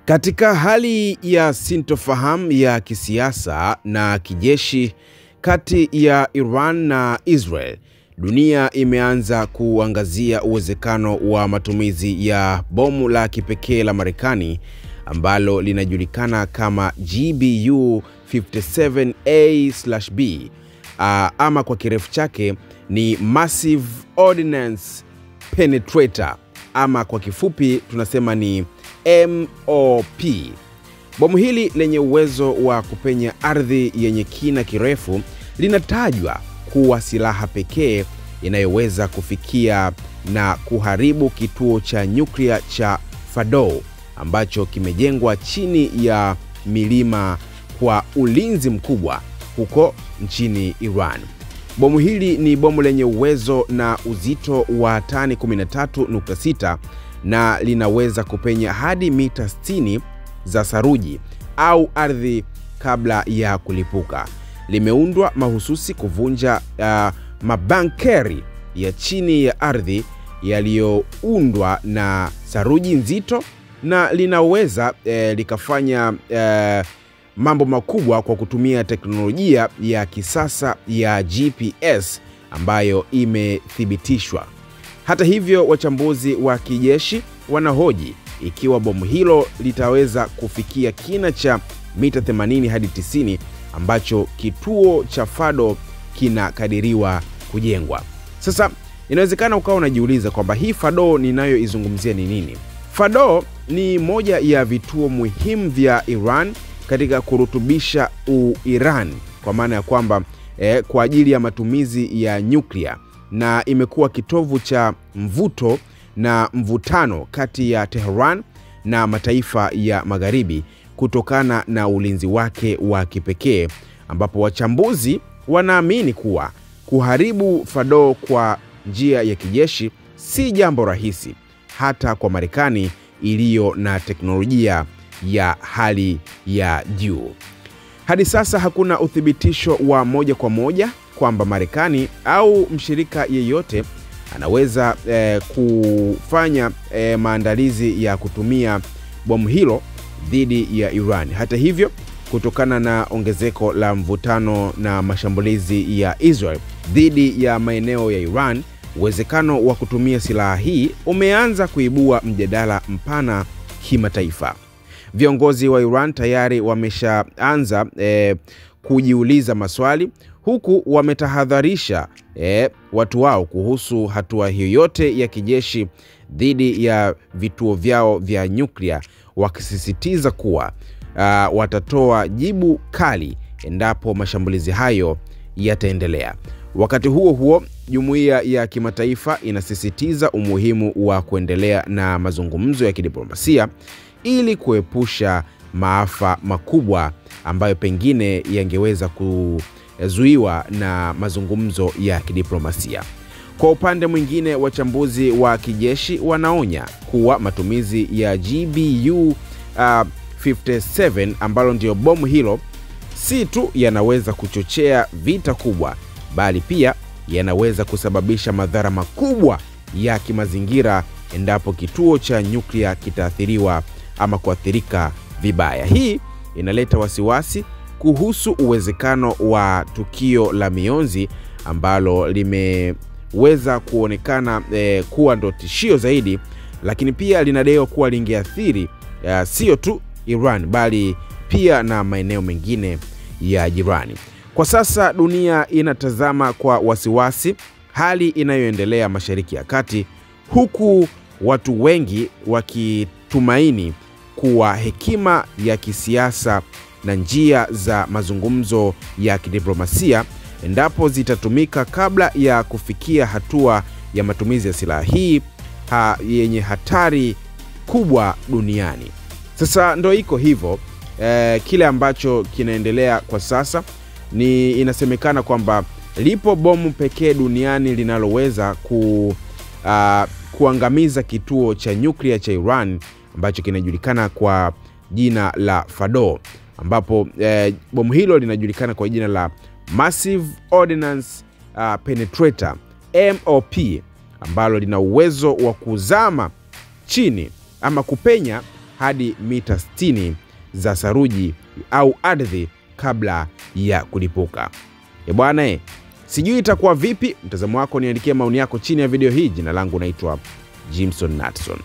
Katika hali ya sintofahamu ya kisiasa na kijeshi kati ya Iran na Israel, dunia imeanza kuangazia uwezekano wa matumizi ya bomu la kipekee la Marekani ambalo linajulikana kama GBU 57A/B, ama kwa kirefu chake ni Massive Ordnance Penetrator, ama kwa kifupi tunasema ni MOP. Bomu hili lenye uwezo wa kupenya ardhi yenye kina kirefu linatajwa kuwa silaha pekee inayoweza kufikia na kuharibu kituo cha nyuklia cha Fordow ambacho kimejengwa chini ya milima kwa ulinzi mkubwa huko nchini Iran. Bomu hili ni bomu lenye uwezo na uzito wa tani 13.6 na linaweza kupenya hadi mita 60 za saruji au ardhi kabla ya kulipuka. Limeundwa mahususi kuvunja mabankeri ya chini ya ardhi yaliyoundwa na saruji nzito, na linaweza likafanya mambo makubwa kwa kutumia teknolojia ya kisasa ya GPS ambayo imethibitishwa. Hata hivyo, wachambuzi wa kijeshi wanahoji ikiwa bomu hilo litaweza kufikia kina cha mita 80 hadi 90 ambacho kituo cha Fordow kinakadiriwa kujengwa. Sasa inawezekana ukawa unajiuliza kwamba hii Fordow ninayoizungumzia ni nini? Fordow ni moja ya vituo muhimu vya Iran katika kurutubisha Iran, kwa maana ya kwamba kwa ajili ya matumizi ya nyuklia, na imekuwa kitovu cha mvuto na mvutano kati ya Tehran na mataifa ya magharibi kutokana na ulinzi wake wa kipekee, ambapo wachambuzi wanaamini kuwa kuharibu Fordow kwa njia ya kijeshi si jambo rahisi hata kwa Marekani iliyo na teknolojia ya hali ya juu. Hadi sasa hakuna uthibitisho wa moja kwa moja kwamba Marekani au mshirika yeyote anaweza kufanya maandalizi ya kutumia bomu hilo dhidi ya Iran. Hata hivyo, kutokana na ongezeko la mvutano na mashambulizi ya Israel dhidi ya maeneo ya Iran, uwezekano wa kutumia silaha hii umeanza kuibua mjadala mpana kimataifa. Viongozi wa Iran tayari wameshaanza kujiuliza maswali, huku wametahadharisha watu wao kuhusu hatua hiyo yote ya kijeshi dhidi ya vituo vyao vya nyuklia, wakisisitiza kuwa watatoa jibu kali endapo mashambulizi hayo yataendelea. Wakati huo huo, jumuiya ya kimataifa inasisitiza umuhimu wa kuendelea na mazungumzo ya kidiplomasia ili kuepusha maafa makubwa ambayo pengine yangeweza kuzuiwa na mazungumzo ya kidiplomasia. Kwa upande mwingine, wachambuzi wa kijeshi wanaonya kuwa matumizi ya GBU 57 ambalo ndio bomu hilo si tu yanaweza kuchochea vita kubwa, bali pia yanaweza kusababisha madhara makubwa ya kimazingira endapo kituo cha nyuklia kitaathiriwa ama kuathirika vibaya. Hii inaleta wasiwasi kuhusu uwezekano wa tukio la mionzi ambalo limeweza kuonekana kuwa ndo tishio zaidi, lakini pia linadaiwa kuwa lingeathiri sio tu Iran bali pia na maeneo mengine ya jirani. Kwa sasa dunia inatazama kwa wasiwasi hali inayoendelea Mashariki ya Kati, huku watu wengi wakitumaini kuwa hekima ya kisiasa na njia za mazungumzo ya kidiplomasia endapo zitatumika kabla ya kufikia hatua ya matumizi ya silaha hii yenye hatari kubwa duniani. Sasa ndo iko hivyo. Kile ambacho kinaendelea kwa sasa ni inasemekana kwamba lipo bomu pekee duniani linaloweza kuangamiza kituo cha nyuklia cha Iran ambacho kinajulikana kwa jina la Fordow, ambapo bomu hilo linajulikana kwa jina la Massive Ordnance Penetrator MOP, ambalo lina uwezo wa kuzama chini ama kupenya hadi mita 60 za saruji au ardhi kabla ya kulipuka. E bwana, sijui itakuwa vipi. Mtazamo wako niandikie maoni yako chini ya video hii. Jina langu naitwa Jimson Natson.